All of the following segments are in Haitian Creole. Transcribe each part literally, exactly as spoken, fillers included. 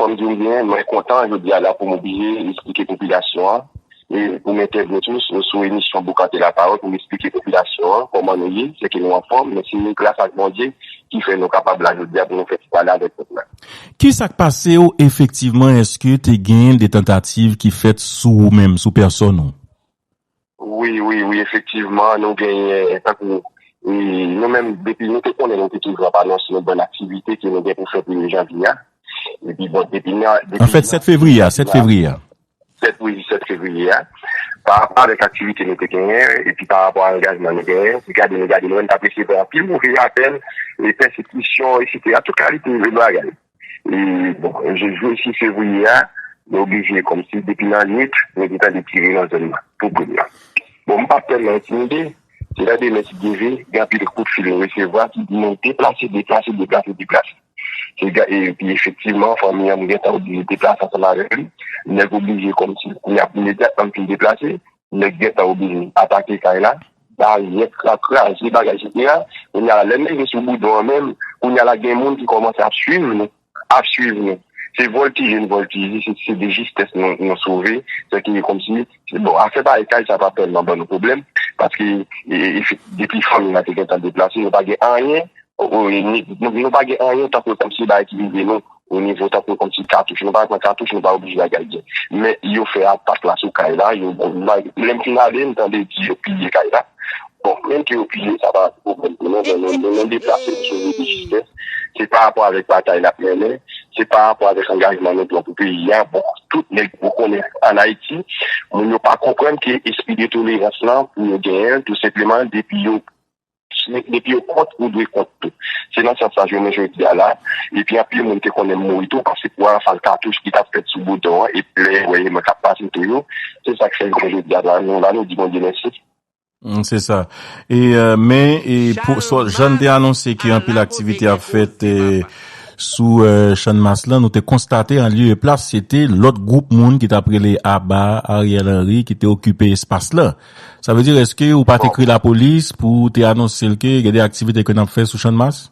Kòm di w byen, mwen kontan jodi a la pou m oblije esplike popilasyon an, e pou m entèvni tou sou, sou emisyon Boukante Lapawòl pou m esplike popilasyon an kòman nou ye, se ke nou anfòm, men se gras ak Bondye ki fè nou kapab la jodi a pou nou fè ti pale avèk pèp la. Ki sa k pase w efektivman? Èske te gen de tantativ ki fèt sou ou menm, sou pèsòn ou? Wi, wi, wi, efektivman, nou genyen, tankou, e, nou menm, depi nou te konnen, nou te toujou ap anonse yon bann aktivite ke nou gen pou fè premye janvye a. Epi, bon, depi nan, depi Anfèt, sèt fevriye a, sèt fevriye a. Sèt, wi, sèt fevriye a. Pa rapò avèk aktivite nou te genyen, epi pa rapò a angajman nou genyen, si gade, nou gade, nou menm t ap resevwa anpil move apèl, e pèsekisyon, etsetera, tout kalite de bagay. E, bon, je, jou sis fevriye a, nou oblije, kòmsi depi nan nwit, nou te tande tire nan zòn nan, pou prim nan. Bon, m p ap tèlman entimide, se nan demen si Dye vle, gen anpil kout fil nou resevwa ki di nou deplase, deplase, deplase, deplase. Se ga-, epi efektivman, fanmi an, m gentan oblije deplase ansanm avèk li. Nèg oblije kòmsi, kounye a, imedyatman m fin deplase, nèg gentan oblije atake kay la, baryè, kra-, kraze bagay, etsetera. Kounye a la, lè n rive sou Boudon an menm, kounye a la, gen moun ki kòmanse ap swiv nou, ap swiv nou. Se vòltije n vòltije, se, se de jistès nou, nou sove. Se ki kòmsi, se bon, afè bay kay sa pa tèlman ban nou pwoblèm, paske, e, e, e, depi fanmi an te gentan deplase, nou pa gen anyen, o, o, ni, nou, nou pa gen anyen tankou kòmsi bagay ki rive nou, o nivo tankou kòmsi katouch, nou pa pran katouch, nou pa oblije bagay gen. Men yo fè atak la sou kay la, yo, bon, lè m fin ale, m tande di yo piye kay la. Bon, menm ke yo piye, sa pa pwoblèm pou nou, men nou, nou, nou deplase, nou sove de jistès. Se pa rapò avèk batay n ap mennen, se pa rapò avèk angajman nou pran pou peyi a. Bon, tout nèg ou konnen ann Ayiti, moun yo pa konprann ke espri de tolerans lan pou yo genyen l, tou senpleman, depi yo, depi yo kont, ou dwe kont tou. Se nan sans sa jounen jodi a la, epi anpil moun te konnen m mouri tou, paske pou rafal katouch ki t ap fèt sou Boudon an, epi lè yo wè e mwen k ap pase tou yo, se sa k fè jounen jodi a la, nou la, nou di Bondye mèsi. Mm, se sa. E, euh, men, e, pou, so, jan n te anonse ke anpil aktivite ap fèt, e, sou, euh, Channmas lan, nou te konstate an lye e plas, se te lòt gwoup moun ki t ap rele aba Ariel Henry ki te okipe espas la. Sa vle di, èske ou pa t ekri lapolis pou te anonse l ke gen de aktivite ke n ap fè sou Channmas?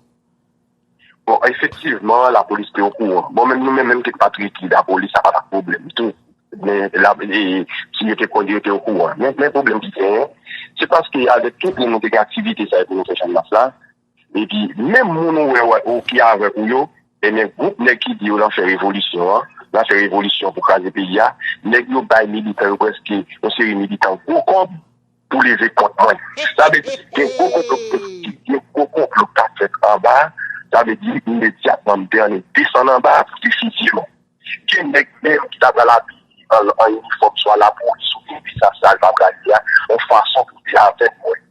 Bon, efektivman, lapolis te okouran. Bon, menm nou menm, menm ke n pa t ekri lapolis, sa pa t ap pwoblèm tou. Men, la, e, si yo te konnen, yo te okouran. Men, men pwoblèm ki genyen, se paske avèk tout moun nou te gen aktivite sa yo pou nou fè Channmas la, epi menm moun ou wè, wè, ou ki avèk ou yo, ebyen, gwoup nèg ki di yo nan fè revolisyon an, nan fè revolisyon pou kraze peyi a, nèg yo bay militan yo prèske yon seri militan gwo kòb, pou leve kont mwen. Sa vle di, gen gwo konplo, gen gwo konplo k ap fèt anba, sa vle di, imedyatman, m te annik desann anba pou te fiziye mwen. Gen nèg menm ki ta pral abiye an, an inifòm, swa lapolis oubyen visaj sa l pa pral ye a, yon fason pou te avèk mwen.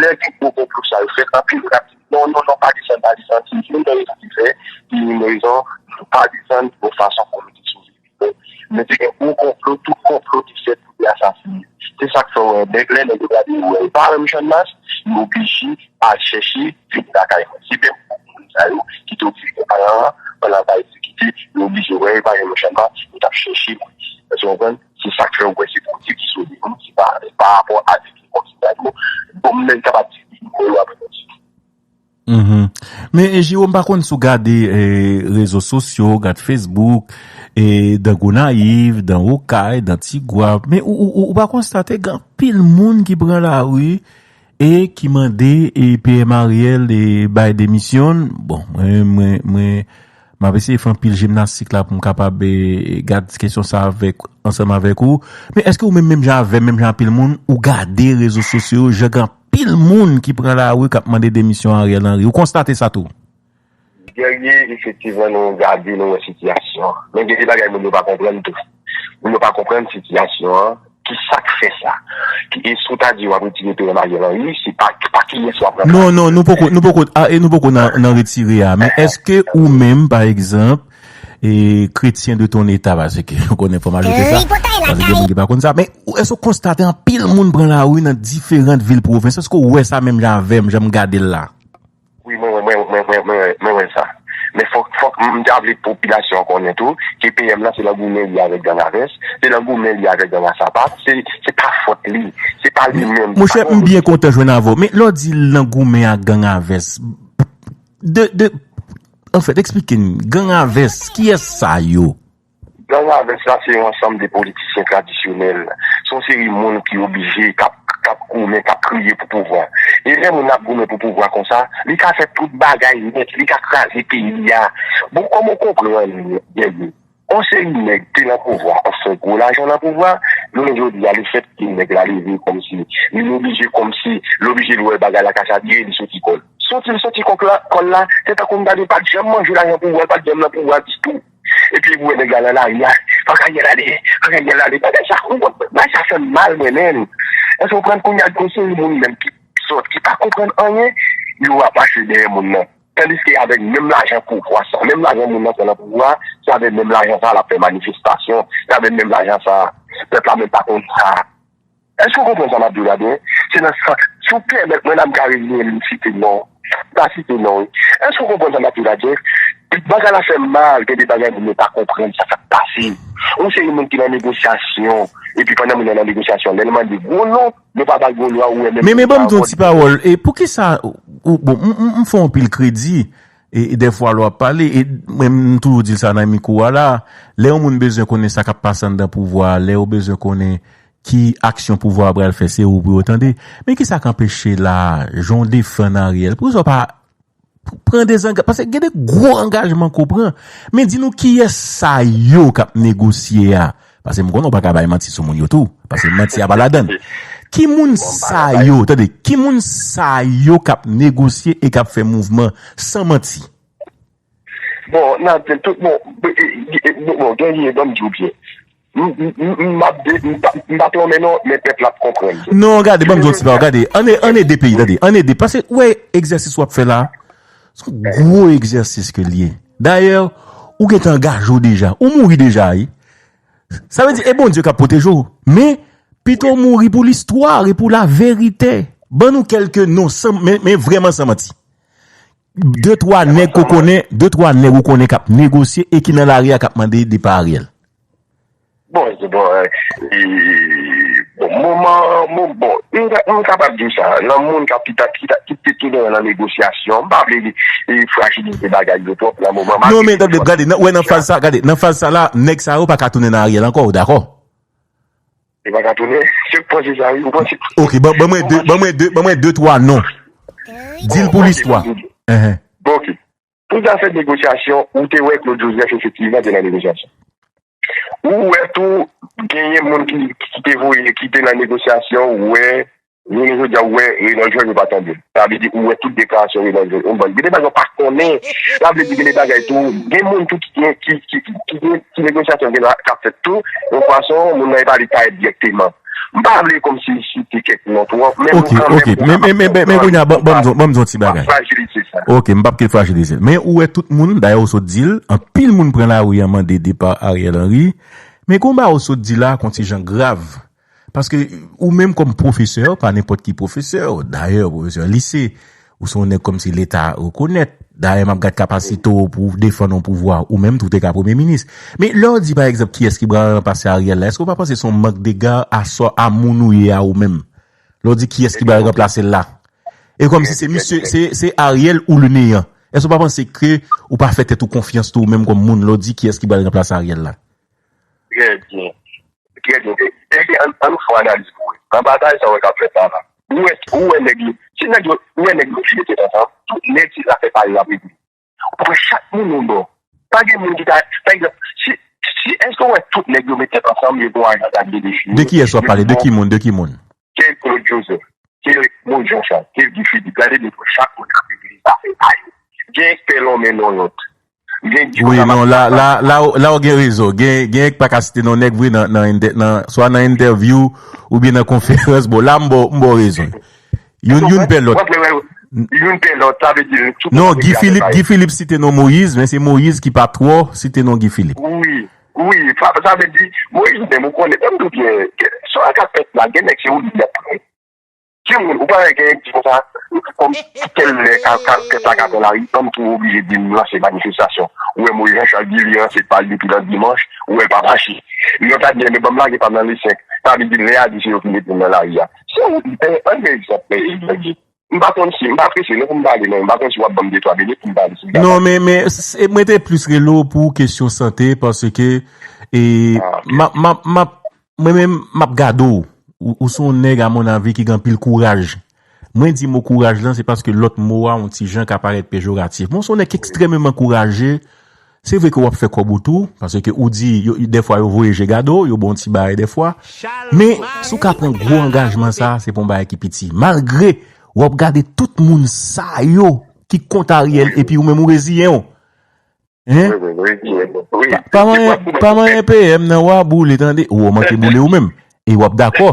Lè gen gwo konplo sa yo fèt, anpil moun ap di, "Non, non, non, pa desann, pa desann." Se youn nan rezon ki fè, ki youn nan rezon, nou pa desann yon fason pou nou te sove. Men te gen gwo konplo, tout konplo te fèt pou te asasinen. Se sa k fè w wè, nèg, lè nèg yo gade yo wè, yo pa wè m Channmas, yo oblije al chèche vin lakay mwen. Se menm moun sa yo ki te oblije gen paran an, pandan l pa egzekite, yo oblije wè, yo pa wè m Channmas, yo t ap chèche mwen. Èske w konprann? Se sa k fè w wè se Bondye ki sove nou, se pa, pa rapò a de ki konsidere yo. Bon, m menm kapab di, yo ap Mhm. Men, e, Jero, m pa konn si w gade, e, rezo sosyo, gad Facebook, e, dan Gonayiv, dan Okay, dan Tigwav, men ou, ou, ou, ou pa konstate gen anpil moun ki pran lari e ki mande, e, P M Ariel, e, bay demisyon l? Bon, mwen, mwen, mwen, m ap eseye fè anpil jimnastik la pou m kapab, e, gad kesyon sa avèk, ansanm avèk ou. Men èske ou menm, menm jan avè m, menm jan anpil moun, ou gade rezo sosyo yo, jan gen anpil moun ki pran lari k ap mande demisyon Ariel Henry? Ou konstate sa tou? Guerrier, efektivman, nou gade, nou wè sitiyasyon an. Men gen de bagay moun yo pa konprann tou. Moun yo pa konprann sitiyasyon an. Ki sa k fè sa? Ki, e si w ta di w ap retire P M Ariel Henry, se pa, pa kiyès w ap ranplase. Non, non, nou poko, nou poko, a, e nou poko nan, nan retire a. Men èske ou menm, pa egzanp, e kretyen de ton eta, paske nou konnen fò m ajoute sa, paske gen moun ki pa konn sa. Men ou, èske w konstate anpil moun pran lari nan diferan vil pwovens? Èske w wè sa menm jan avè m, jan m gade l la? Wi, mwen, mwen, mwen wè sa. Men fòk, fòk m ta vle popilasyon an konnen tou, ke P M lan se nan goumen li avèk gang a vès, se nan goumen li avèk gang a sapat, se, se pa fòt li, se pa li menm. Monchè, m byen kontan jwenn avè w. Men lè w di l nan goumen ak gang a vès, de, de, Anfèt, eksplike n, gang a vès, kiyès sa yo? Gang a vès la se yon ansanm de politisyen tradisyonèl. Se yon seri moun ki oblije, k ap k ap goumen, k ap kriye pou pouvwa. E lè moun ap goumen pou pouvwa konsa, li ka fè tout bagay nèt, li ka kraze peyi a. Bon, kòman w konprann, Guerrier? Yon seri nèg te nan pouvwa, an fè gwo lajan nan pouvwa, jounen jodi a, lefètke nèg la leve kòmsi, li oblije kòmsi, li oblije l wè bagay la ka chavire, li soti kò l. Soti l soti kò l la, kò l la, se tankou m gade, pa t janm manje lajan pouvwa, l pa t janm nan pouvwa ditou. Epi pou wè nèg la nan lari a, fòk Ariel ale, fòk Ariel ale. Bagay sa, ou konn, bagay sa fè m mal mwen menm. Èske w konprann kounye a, gon seri moun menm ki sòt, ki pa konprann anyen, yo ap mache dèyè moun nan. Tandiske avèk menm lajan pouvwa sa, menm lajan moun nan pran nan pouvwa, se avèk menm lajan sa l ap fè manifestasyon, se avèk menm lajan sa, pèp la menm pa konn sa. Èske w konprann sa m ap di w la byen? Se nan sa, si w pèmèt mwen la m ka reziye m site non. M pa site non wi. Èske w konprann sa m ap di w la byen? Bagay la fè m mal, gen de bagay moun yo pa konprann sa k ap pase. Yon seri moun ki nan negosyasyon, epi pandan moun nan nan negosyasyon, lè l mande gwo non, yo pa ba l gwo non, ou wè menm. Men men ban m di yon ti pawòl, e poukisa, bon, m fè w anpil kredi, e dèfwa lè w ap pale, e mwen m toujou di l sa nan mikwo a la, lè yon moun bezwen konnen sa k ap pase anndan pouvwa a, lè yo bezwen konnen ki aksyon pouvwa a pral fè, se ou pou yo tande. Men kisa k anpeche la, jan w defann Ariel, poukisa w pa pran dezangajman, paske gen de gwo angajman ke w pran. Men di nou kiyès sa yo k ap negosye a? Paske m konnen w pa ka bay manti sou moun yo tou, paske manti a pa ladann. Ki moun sa yo, tande, ki moun sa yo k ap negosye e k ap fè mouvman san manti? Bon, nan tout, bon, bon, Guerrier, ban m di w byen. M ap de, m pa t lonmen non, men pèp la ap konprann. Non, gade, ban m di yon ti pawòl, gade, ann ede peyi, tande, ann ede, paske, wè, egzèsis w ap fè la, se yon gwo egzèsis ke l ye. Dayè, ou gentan angaje w deja, ou mouri deja, wi. Sa vle di, e Bondye k ap pwoteje w, men, pito w mouri pou listwa e pou laverite. Ban nou kèlke non, men vrèman san manti. De twa nèg ke w konnen, de twa nèg ou konnen k ap negosye e ki nan lari a k ap mande depa Ariel. Bon, se bon, bon, moman, bon, m kapab di w sa, nan moun k ap ki te tounen nan negosyasyon, m pa vle frajilize bagay yo twòp nan moman. Non, men tande, gade, wè nan faz sa, gade, nan faz sa la, nèg sa yo pa ka tounen nan Ariel ankò, ou dakò? Li pa ka tounen. Se panse sa wi, ou panse. Ok, ban mwen de, ban mwen de, ban mwen de twa non. Di l pou listwa. Bon, ok. Pou zafè negosyasyon, ou te wè Claude Joseph efektivman te nan negosyasyon. Ou wè tou, genyen moun ki, ki te voye, ki te nan negosyasyon, ou wè, jounen jodi a, ou wè Renald Georges ou pa tande l. Sa vle di, ou wè tout deklarasyon Renald Georges. Ou konprann? Gen de bagay ou pa konnen. Sa vle di, gen de bagay tou, gen moun tou ki gen, ki, ki, ki, ki gen, ki negosyasyon gen la, k ap fèt tou, yon fason, moun nan e pa li parèt dirèkteman. M pa vle kòmsi site kèk non twòp, men. Ok, ok, men, men, men, men, men kounye a, ban m di yon ti bagay. Frajilize sa. Ok, m p ap kite frajilize l. Men ou wè tout moun, dayè ou sot di l, anpil moun pran lari an mande depa Ariel Henry, men konba ou sot di la, konn ti jan grav. Paske ou menm kòm pwofesè, pa nenpòt ki pwofesè, dayè pwofesè lise, ou se yon nèg kòmsi Leta rekonèt. Dayè, m ap gad kapasite w pou w defann yon pouvwa, ou menm tou te ka premye minis. Men lè w di, pa egzanp, kiyès ki pral ranplase Ariel la, èske w pa panse se yon mank dega a sa, a moun ou ye a ou menm? Lè w di kiyès ki pral ranplase l la. E kòmsi se misye, se, se Ariel ou le néant. Èske w pa panse ke ou pa fè tèt ou konfyans tou ou menm kòm moun lè w di kiyès ki pral ranplase Ariel la? Trè byen. Trè byen. Ebyen, ann, ann fè yon analiz pou wè. Nan batay sa w wè k ap fèt la la. Ou wè, ou wè nèg yo, si nèg yo, ou wè nèg yo vire tèt ansanm, tout nèg se zafè pa yo y ap regle. Ou wè chak moun yon bò. Pa gen moun ki ta, pa egzanp, si, si, èske w wè tout nèg yo met tèt ansanm, yo gen yon ajanda byen defini? De kiyès w ap pale? De ki moun? De ki moun? Ke Claude Joseph, ke Moïse Jean Charles, ke Guy Philippe, gade de chak moun ap regle zafè pa yo. Gen k pè lonmen non lòt. Wi, non, la, la, la, la w gen rezon. Gen, gen k pa ka site non nèg vre nan, nan, nan, swa nan entèvyou oubyen nan konferans. Bon, la, m ba w, m ba w rezon. Youn, youn pè lòt. Youn pè lòt, sa vle di tout moun ap regle zafè pa yo. Non, Guy Philippe, Guy Philippe site non Moïse, men se Moïse ki pa twò site non Guy Philippe. Wi, wi, sa, sa vle di, Moïse menm, ou konnen, ban m di w byen, sa k ap fèt la, gen nèg se ou li y ap pran. Gen moun, ou pa wè gen nèg di konsa, kòm tèl lè ka, ka, tèt la ka pran lari, an m tou oblije di m lanse manifestasyon. Ou wè Moïse Jean Charles di li ranse pa l depi nan dimanch, ou wè l pa mache. Li yon ta di, enben, ban m lage pa m nan le senk. Sa vle di, lè a di se yo ki mete m nan lari a. Se ou, ann gen egzanp, men, egzanp, M pa konn si, m pa prese non pou m pale non, m pa konn si w ap ban m de twa minit pou m pale si m ta Non, pale. men, men se- mwen te plis rele w pou kesyon sante, paske e, Ah, ok. m ap, m ap, m ap, mwen menm, m ap gade w. Ou, ou se yon nèg, a mon avi, ki gen anpil kouraj. Mwen di mo kouraj lan, se paske lòt mo a, yon ti jan ka parèt pejoratif. Mwen se yon nèg ki ekstrèmeman kouraje. Se vre ke w ap fè kòb ou tou, paske ou di, yo, dèfwa yo voye je gade w, yo ba w yon ti bagay dèfwa. Men, si w ka pran gwo angajman sa, se pa yon bagay ki piti. Malgre w ap gade tout moun sa yo ki kont Ariel, epi ou menm ou reziyen w. Hein? Wi, wi, wi, wi, wi. Pa, pa manyen, pa manyen P M nan, w a boule, tande. Ou manke boule ou menm. E w ap dakò.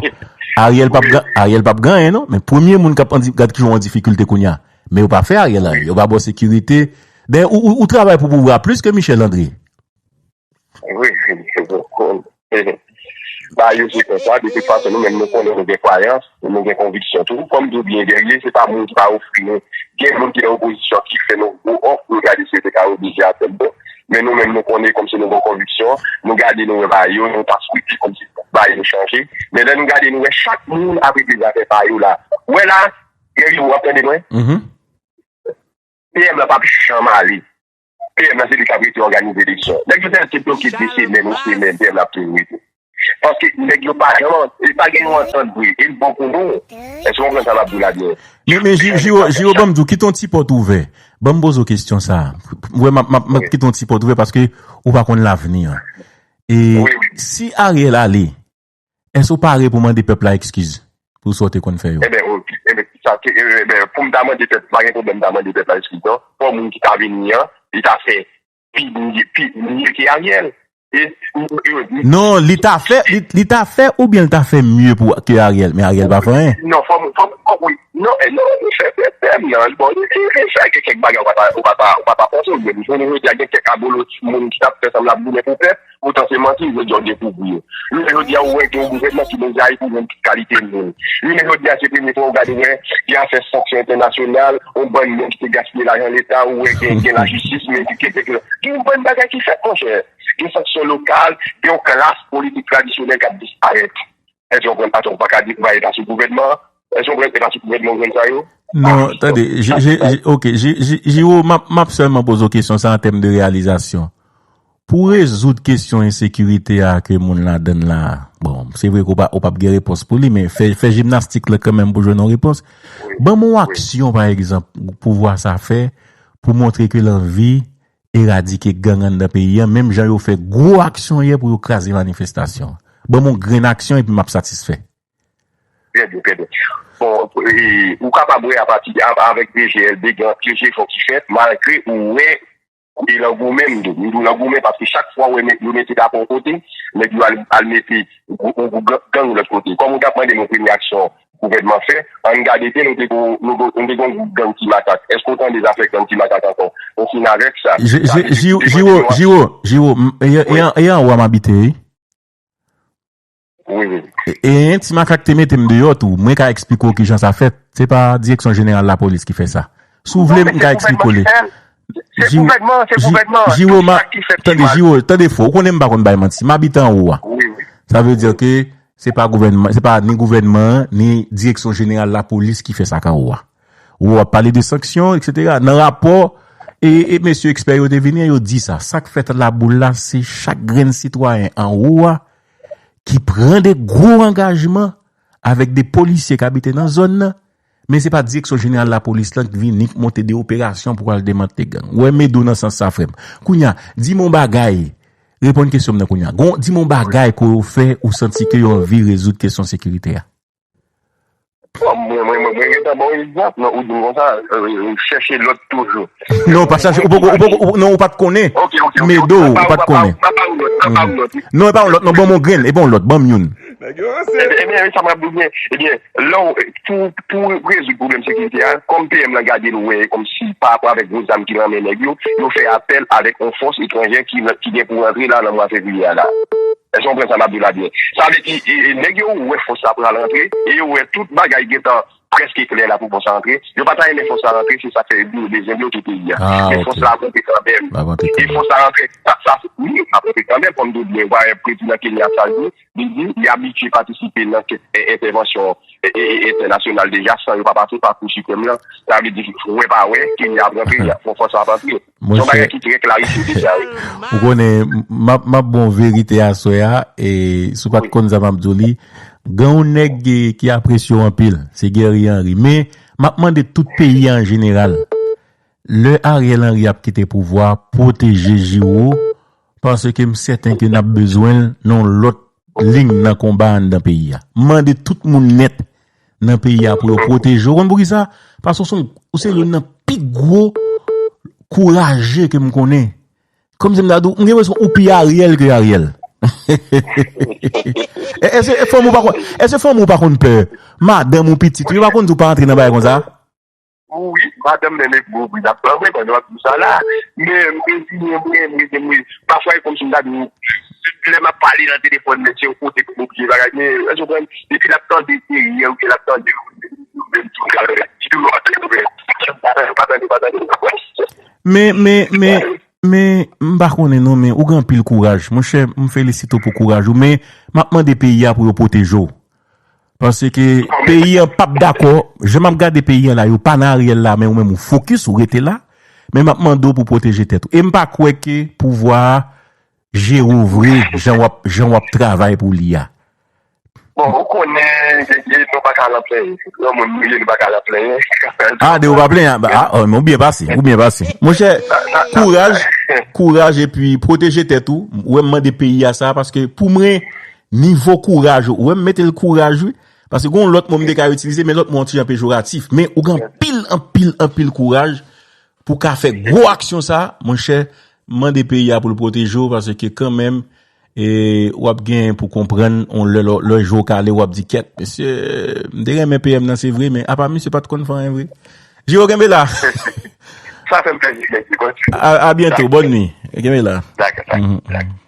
Ariel p ap, Ariel p ap genyen, non. Men premye moun k ap an di- gad ki jan w an difikilte kounye a. Men yo pa fè Ariel anyen. Yo pa ba w sekirite. Dayè, ou, ou, ou travay pou pouvwa plis ke Michel André. Wi, wi, wi. Ba yo se konsa, de tout fason, nou menm nou konnen nou gen kwayans, nou gen konviksyon tou. Kòm tou byen dèyè, se pa moun ki pa ofri nou. Gen moun ki nan opozisyon ki fè nou gwo òf, nou gade si yo te ka revize a tèl bon. Men nou menm nou konnen kòmsi nou gen konviksyon, nou gade nou wè ba yo, nou pa swete kòmsi ba yo chanje. Men lè nou gade nou wè chak moun ap regle zafè pa yo la. Wè la, Guerrier, w ap tande mwen? Mhm. P M la p ap janm ale. P M nan se li k ap rete òganize eleksyon. Nèg yo te bloke de semèn, yon semèn, P M nan ap toujou rete. Paske nèg yo pa janm, e pa gen yon antant vre, e l bon pou nou. Èske w konprann sa m ap di w la byen? Men, men, Ji- Jiwo, Jiwo, ban m di w, kite yon ti pòt ouvè. Ban m poze w kesyon sa. Mwen, m ap, m ap, m ap kite yon ti pòt ouvè paske ou pa konn lavni an. E Wi, wi. si Ariel ale, Èske w pare pou mande pèp la ekskiz pou sa w te konn fè yo? Enben, ok. Enben, sa ke, enben, pou m ta mande pèp, pa gen pwoblèm, m ta mande pèp la ekskiz, non. Fò moun ki ta vini an, li ta fè pi, pi mye ke Ariel. E, e, e, Non, li ta fè, li, li ta fè oubyen li ta fè mye pou, ke Ariel, men Ariel pa fè anyen. Non, fò, fò, fò, wi. Non, e, non, li fè, fè, fè, non, bon, li, li, li fè kèk, kèk bagay, ou pa ta, ou pa ta, ou pa ta panse, ou gen, jounen jodi a, gen kèk abolo moun ki t ap fè sanm l ap goumen pou pèp, poutan se manti, jodi a, ou dekouvri yo. Jounen jodi a, ou wè gen yon gouvènman ki mezayik pou jwenn tout kalite moun. Jounen jodi a, se premye fwa ou gade wè, gen afè sanksyon entènasyonal, yon bann moun ki te gaspiye lajan leta, ou wè gen, gen lajistis, men ki, ki, ki, gen yon bann bagay ki fèt, monchè. Gen sanksyon lokal, gen yon klas politik tradisyonèl k ap disparèt. Èske w konprann sa? Ou pa ka di, ou pa ka di sou gouvènman. Èske w konprann, se pa sou gouvènman ou jwenn sa yo? Non, tande, je, je, je, ok, je, je, Jiwo, m ap, m ap sèlman poze w kesyon sa an tèm de reyalizasyon. Pou rezoud kesyon ensekirite a ke moun ladann la, bon, se vre ke w pa, w p ap gen repons pou li, men fè, fè jimnastik la kanmenm pou jwenn yon repons. Ban m yon aksyon, pa egzanp, pouvwa sa fè pou montre ke l anvi eradike gang anndan peyi a, menm jan yo fè gwo aksyon yè pou yo kraze manifestasyon. Ban m yon grenn aksyon epi m ap satisfè. Trè byen, trè byen. Bon, e, ou kapab wè apati, a- avèk D G L B, gen anpil jefò ki fèt, malgre ou wè, e, lan goumen, m di w, m di w lan goumen, paske chak fwa ou wè yo mete dapò yon kote, nèg yo al, al mete gwo, gwo, gwo gang, gang lòt kote. Kòm ou t ap mande m yon premye aksyon gouvènman fè, ann gade byen, nou te gon, nou gon, nou te gon gwoup gang Ti Makak. Èske w tande zafè gang Ti Makak ankò? Ou fin avèk sa. Je, je, Jiwo, Jiwo, Jiwo, m- e, e, e, e anwo a m abite, wi. Wi, wi. E, e, Ti Makak te mete m deyò tou. Mwen ka eksplike w kijan sa fèt. Se pa Direksyon Jeneral Lapolis ki fè sa. Si w vle, m ka eksplike w li. Se gouvènman, se gouvènman. Jiwo, ma- tande, Jiwo, tande fò. Ou konnen m pa konn bay manti. M abite anwo a. Wi, wi. Sa vle di ke se pa gouvènman, se pa ni gouvènman an, ni Direksyon Jeneral Lapolis ki fè sa k anwo a. Ou w ap pale de sanksyon, etsetera. Nan rapò, e, e mesye ekspè yo te vini an, yo di sa. Sa k fèt laboul la, se chak grenn sitwayen anwo a ki pran de gwo angajman avèk de polisye k abite nan zòn nan, men se pa Direksyon Jeneral Lapolis lan k vini, k monte de operasyon pou al demantle gang. Ou wè, m ede w nan sans sa, frè m. Kounye a, di m yon bagay, reponn kesyon m nan kounye a. Gon, di m yon bagay ke w fè, ou santi ke yo anvi rezoud kesyon sekirite a. Bon, mwen, mwen, mwen, mwen gentan ba w egzanp, non, ou di m konsa, euh, chèche lòt toujou. Non, pa chache, ou poko, ou poko, ou- non, ou pa t konnen. Ok, ok, ok, ok. M ede w, ou pa t konnen. Pa, pa, pa, pa yon lòt, pa, pa yon lòt. Non, e pa yon lòt, non, ban m yon grenn, e pa yon lòt, ban m youn. Nèg yo ranse. Ebyen, ebyen, sa m ap di w byen. Ebyen, lè w, pou, pou rezoud pwoblèm sekirite a, kòm P M lan gade l, ou wè, kòmsi pa rapò avèk gwo zam ki nan men nèg yo, yo fè apèl avèk yon fòs etranjè ki, ki gen pou rantre la nan mwa fevriye a la. Èske w konprann sa m ap di w la byen? Sa vle di, e, e, nèg yo wè fòs la pral rantre, e yo wè tout bagay gentan prèske klè la pou fòs la rantre. Yo pa ta renmen fòs la rantre, se sa k fè yo bezwen bloke peyi a. Men fòs la ap rantre kanmenm. E fòs la rantre, sa, sa, wi, ap rantre kanmenm, kòm te di, w a wè prezidan Kenya sa di, li di, li abitye patisipe nan kèk, e, entèvansyon, e, e, e, entènasyonal deja, san yo pa pase pa Kou Siprèm lan. Sa vle di, wè pa wè, Kenya ap rantre, fò, fòs la ap rantre. Se yon bagay ki trè klarifye deja, wi. Ou konnen, m ap, m ap bon verite aswè a, e si w pa t konn sa m ap di w li, gen yon nèg ki, ki apresye w anpil, se Guerrier Henry. Men, m ap mande tout peyi an jeneral, lè Ariel Henry ap kite pouvwa, pwoteje Giro, paske m sèten ke n ap bezwen l nan yon lòt liy nan konba anndan peyi a. M mande tout moun nèt nan peyi a pou yo pwoteje w. Ou konn poukisa? Paske w se, ou se youn nan pi gwo kouraje ke m konnen. Kòmsi m ta di w, m gen enpresyon ou pi Ariel ke Ariel. E, èske fanmi w pa konn, èske fanmi w pa konn pè? Madanm ou, pitit ou, yo pa konn di w pa antre nan bagay konsa? Wi, madanm mwen, men gwo bri n ap pran, mwen, pandan w ap di sa la. Men, mwen di, mwen, mwen, mwen, mwen, pafwa, e kòmsi m ta di w, lè m ap pale nan telefòn, men se yon kote pou m oblije bagay, men, èske w konprann? Depi l ap tande Thierry, oubyen l ap tande, menm tou, l ap tande, pa tande, pa tande, pa tande. Men, men, men, men, m pa konnen non, men ou gen anpil kouraj. Monchè, m felisite w pou kouraj ou, men m ap mande peyi a pou yo pwoteje w. Paske peyi an p ap dakò. Jan m ap gade peyi an la, yo pa nan Ariel la, men ou menm ou fokis, ou rete la. Men m ap mande w pou pwoteje tèt ou. E m pa kwè ke pouvwa a jere w vre, jan w ap, jan w ap travay pou li a. Bon, ou konnen, Guerrier, nou pa ka al an plenyen. Yon moun nou ye, nou pa ka al an plenyen. Ah, de ou pa plenyen. Ah, oh, men ou byen pase, ou byen pase. Monchè, kouraj, kouraj epi pwoteje tèt ou. Ou wè m mande peyi a sa, paske pou mwen, nivo kouraj ou, ou wè m mete l kouraj, wi. Paske gen yon lòt mo m te ka itilize, men lòt mo an ti jan pejoratif. Men ou gen anpil, anpil, anpil kouraj pou ka fè gwo aksyon sa, monchè, m mande peyi a pou l pwoteje w, paske kanmenm, e, w ap gen pou konprann, on lè, lè, lè jou kale, w ap di, "Kèt, mesye, m te renmen P M nan, se vre, men apa misye pa t konn fè anyen vre." Giro, kenbe la. Sa fè m plezi, mèsi, kontinye. A, a byento, bòn nwi. Kenbe la. Dakò, dakò, dakò.